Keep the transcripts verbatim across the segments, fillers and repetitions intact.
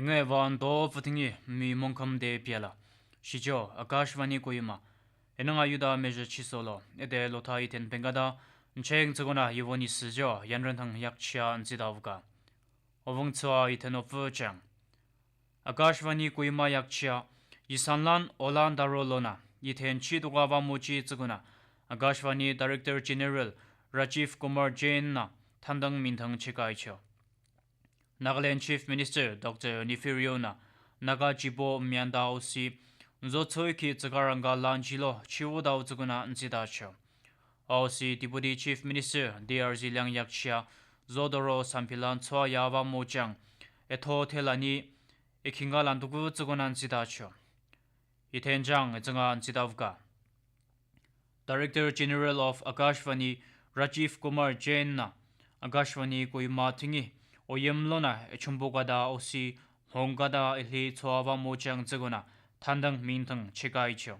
Ngăi van to fü tingni mi mongkham de piala. Shijo, Akashvani Kohima. Enanga yuda meje chisolo. Ede lotha iten pengkada. Ncheng tsagona yivoni sijo. Yanren thang yakchia nzidavka. Ovung tsua iten ofü chang. Akashvani Kohima yakchia. Yisanlan olan daro lona. Yiten chi tuka va mochi tsagona. Akashvani Director General Rajiv Kumar Jain na. Thandang minthang chekaicho. Nagaland Chief Minister Doctor Neiphiu Rio na Naga Chipo Myanda O C, nzo tsoi ki tsakaranga lanjilo chiwo dau tsukuna nzida cho. O C Deputy Chief Minister D R Zeliang yakchia, zodoro samphilan tsua yava mochang, etho thelani, ekhinga lantuku tsukuna nzida cho. Itenjang etsanga nzidavka. Director General of Akashvani Rajiv Kumar Jain na Akashvani Kohima thingi oyem lona echumbo kada O C hong kada ehle tsuava mochang tsegona thandang minthang chekaicho.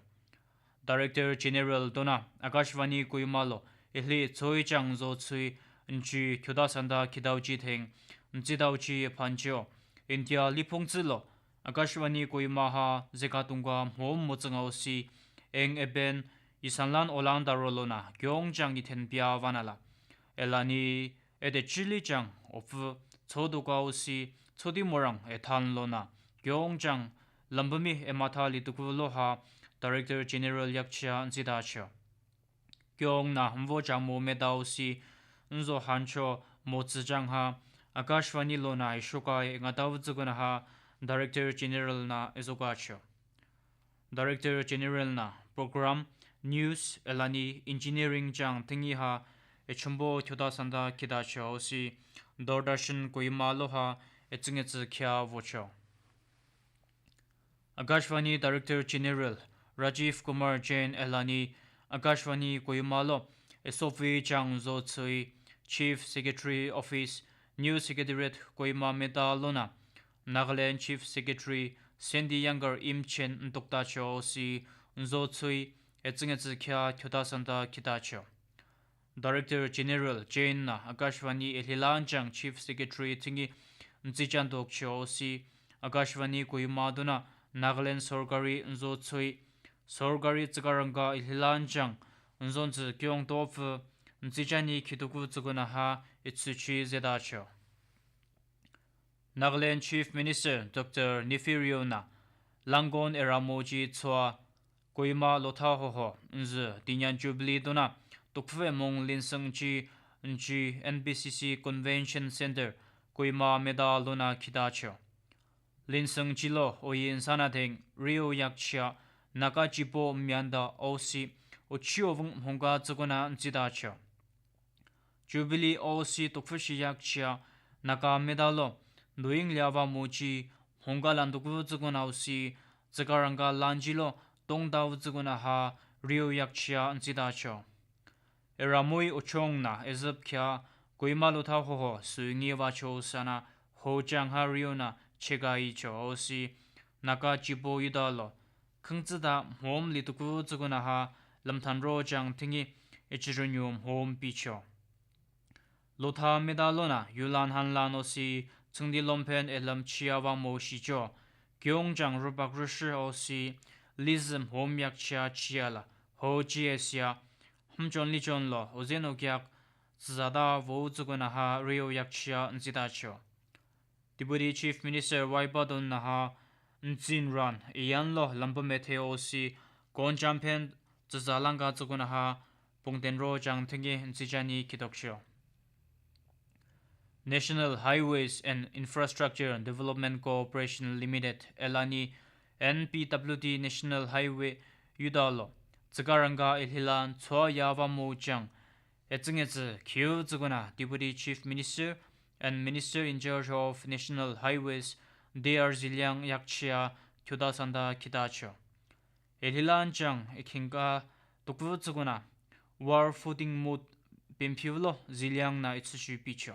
Director General dona Akashvani Kohima lo ehle tsoi chang zo tsui nchi kyoda sanda kidauchi theng nzidauchi phancho. India lipung tsilo Akashvani Kohima ha zeka tungka mhom motsanga O C eng eben isanlan olan daro lona kyong chang iten pia vanala. Elani ede chili chang ofu tsoduka O C tsodi morang ethan lona kyong chang lambami ematha lituku loha Director General yakchia nzida cho. Kyong na mvo chamo meda O C nzo hancho mo tsi chang ha Akashvani lona ishokai ngatau tsukuna ha Director General na izokacho. Director General na program, news, elani engineering chang thingi ha echumbo kyoda sanda kidacho O C Doordarshan Kohima loha etsingetsi kya vocho. Akashvani Director General Rajiv Kumar Jain elani Akashvani Kohima lo S O P chang zo tsui Chief Secretary Office New Secretariat Kohima meda lona Nagaland Chief Secretary Sandy Younger imchen ntukta cho si nzo tsui etsingetsi kya kyoda sanda kidacho. Director General Jain na Akashvani elilanjang Chief Secretary thingi nzichan dok cho si Akashvani Kohima duna Nagaland sorkari nzo tsui sorkari tsikaranga elilanjang nzon tsi kyong tofu nzichani kituku tsukuna ha itsuchi zedacho. Nagaland Chief Minister Doctor Neiphiu Rio na Langon eramoji tsua Kohima lotha hoho nzi dinyan Jubilee duna tukfemong linsangji nji N B C C Convention Center Kohima meda lona kidacho. Linsangji lo oyin sana deng Rio yakchia Naga Chipo Myanda O C ochiovung mhongka tsukuna nzidacho. Jubilee O C tukfushi yakchia Naga meda lo doing liava moji hongga landuku tsukuna O C tsikaranga lanji lo tongdau tsukuna ha Rio yakchia nzidacho. Eramoi ochong na ezep kya Kohima lotha hoho suingi vacho sana ho chang ha Rio na chekai cho O C Naga Chipo yuda lo Khangtsida mhom lituku tsukuna ha lamthanro chang thingi ichirunyu mhom picho. Lotha meda lona yulan hanlan O C tsungdi lomphen elam chia vamo shicho. Kyong chang rupak rushi O C lizi mhom yakchia chia la ho chi esia. Hmchon lichon lo ozen okyak zada vo tsukuna ha Rio yakchia nzidacho. Deputy Chief Minister Y Patton na ha nzinran iyan lo lampa methe O C kon champhen zaza langka tsukuna ha pungten ro chang thingi nzichani kidokcho. National Highways and Infrastructure Development Corporation Limited elani N P W D National Highway yuda lo tsikaranga elilan tsua yava mo chang etsingetsi khiu tsukuna Deputy Chief Minister and Minister in charge of National Highways D R Zeliang yakchia kyoda sanda kidacho. Elilan chang ekhingka tukvu tsukuna war footing mut pimphiu lo Zeliang na itsushi picho.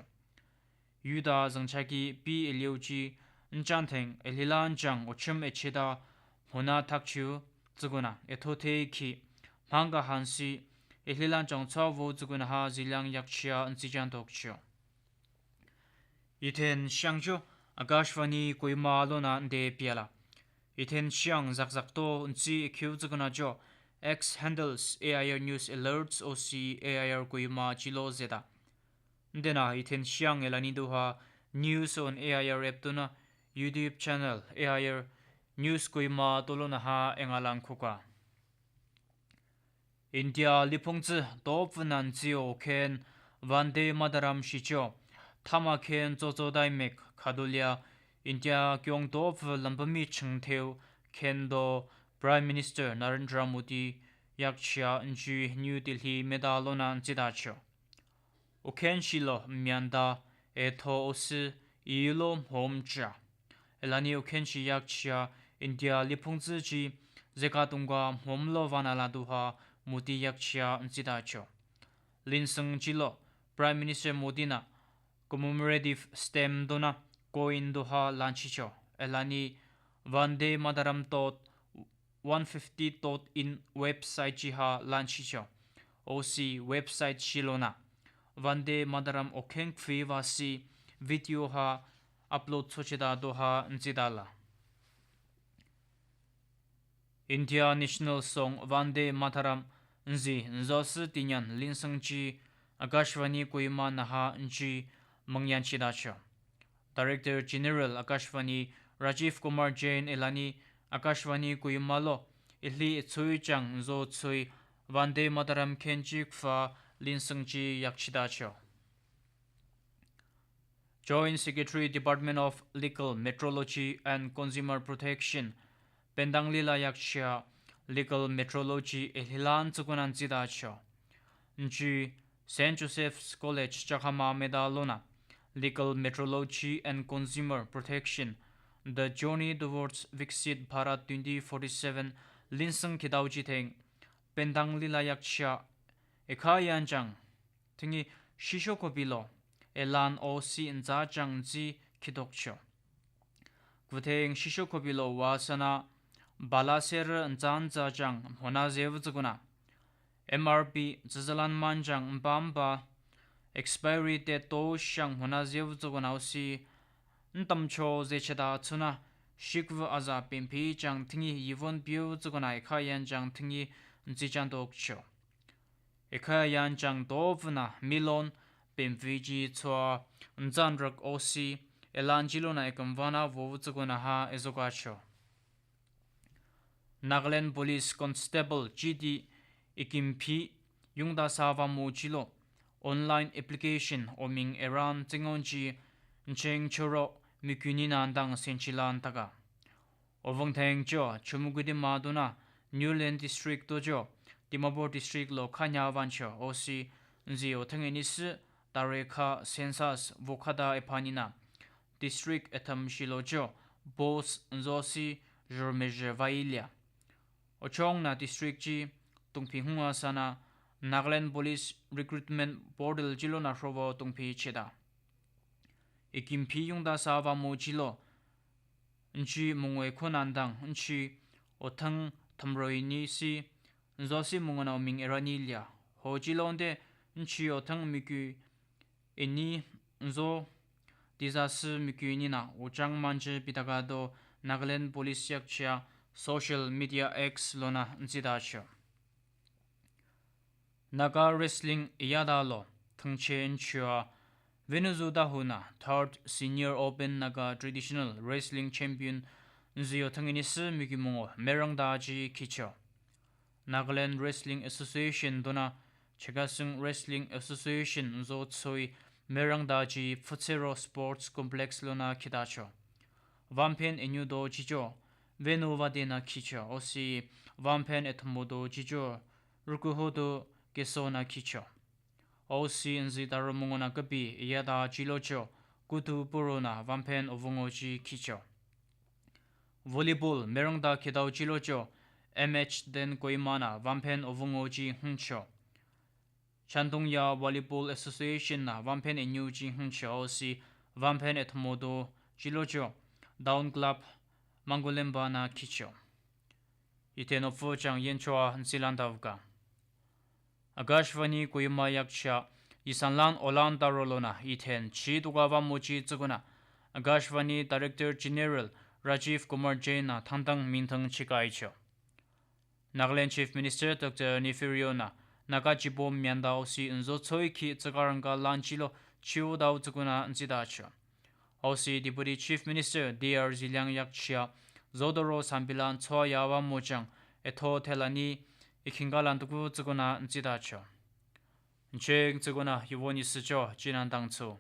Yuda zangchaki pi eliuchi nchantheng elilan chang ochum echida hona thakchiu tsukuna ethothe ki mhangga hansi elilan chang tsavo tsukuna ha Zeliang yakchia nzichan tokcho. Ithen shangcho Akashvani Kohima lona nde piala. Ithen shiyang zakzakto nsi ikhiu tsukuna jo, X handles A I R News Alerts O C A I R Kohima chilo zeda. Ndena ithen shiyang elani duha News on A I R app tuna YouTube channel A I R News Kohima tolona ha engalang khuka. India liphung tsi topvnan tsio khen Vande Mataram shicho. Thama khen chocho daimek khadulia India kyong topv lampami chingtheu khen do Prime Minister Narendra Modi yakchia nchi New Delhi meda lona ntsida cho. Okhen shilo mianda etho osi ilo mhom cha. Elani okhen shi yakchia India liphung tsi chi zeka tungka mhom lo vana la duha Modi yakchia ntsida cho. Linsang chilo Prime Minister Modi na commemorative stamp dona coin duha lanchicho. Elani Vande Mataram tot one fifty dot in website chiha lanchicho. O C website shilona Vande Mataram okhen kfi vasi video ha upload sochida duha ntsida la. India National Song Vande Mataram nzi nzosi tinyan linsang chi Akashvani Kohima naha nchi mangyan chida cho. Director General Akashvani Rajiv Kumar Jain elani Akashvani Kohima lo ili itsui chang nzo tsui Vande Mataram khen chi kfa linsang chi yakchida cho. Joint Secretary Department of Legal Metrology and Consumer Protection Pendang Lila yakchia Legal Metrology ililan tsukunan tsida cho. Nchi Saint Joseph's College Chakhama meda lona Legal Metrology and Consumer Protection The Journey Towards Viksit Bharat twenty forty-seven linsang kidau chitheng Pendang Lila yakchia ekha yan chang thingi shisho kopilo elan O C nza chang nzi kidok cho. Kutheng shisho kopilo wasana bala ser nza nza chang mhona zev tsukuna. M R P zazalan man chang mpampa expiry date to shang mhona zev tsukuna O C ntam cho ze cheda tsuna shikvu aza pimpi chang thingi yivon piu tsukuna ekha yan chang thingi nzi chang dok cho. Ekha yan chang dopvna milon pemviji tsua nzan rak O C elan chilona ekamvana vo tsukuna ha ezoka cho. Nagaland Police Constable G D Ikimphi yungda sava mo chilo online application oming eran tsingon chi ncheng choro mikuni nandang senchilan taka. Ovang theng cho, Chumukudi maduna, Niuland District to cho, Dimapur District lo khanya van cho, O C nzi othang inisi, tarekha census vokhada ephanina. District etham shilo cho, boss nzo si, jurmeje vailia. Ochong na district chi, tungphi hunga sana, Nagaland Police Recruitment Portal chilona hrovo tungphi cheda. Ikimphi yungda sava mo chilo, nchi mungwe khonandang nchi othang thamroi ni si nzo si mungana oming erani lia. Ho chilonde nchi othang miku ini nzo dizasi miku inina ochang manchi pitaka do Nagaland Police yakchia social media X lona ntsida cho. Naga wrestling iyada lo thangchen chua Venuzu Dahuna third Senior Open Naga Traditional Wrestling Champion nziyo thangini si miki mungo merang daji kicho. Nagaland Wrestling Association dona Chakhesang Wrestling Association nzo tsoi merang daji Pfutsero Sports Complex lona kidacho. Vamphen enyu do chicho Venu vadena kicho osi vamphen ethmo do chicho Rukuhodo kesona kicho. Osi nzi taro mungona kapi iyada chilo cho kutu purona vamphen ovungo chi kicho. Volleyball merangda kidao chilo cho M H den koimana vamphen ovungo chi hungcho. Chandongya Volleyball Association na vamphen enyu chi hungcho osi vamphen ethmo do chilo cho Down Club Mangolemba na kicho. Iten opfu chang yenchoa nsilan davka. Akashvani Kohima yakcha isanlan olan darolona iten chi tuga vamuchi tsuguna Akashvani Director General Rajiv Kumar Jain nü tangdang minthang chekaicho. Nagaland Chief Minister Doctor Neiphiu Rio nü Naga Chibom mianda aosi nzo choi khi tsükarang ka lan chilo chiu dao tsükunü nzitacho. Aosi Deputy Chief Minister D R Zeliang yakchia zodoro sambilan choa yawa mochang etho thelani ikhingkalan tuku tsükunü nzitacho. Ncheng tsükunü yuvoni sicho chinan dangchu.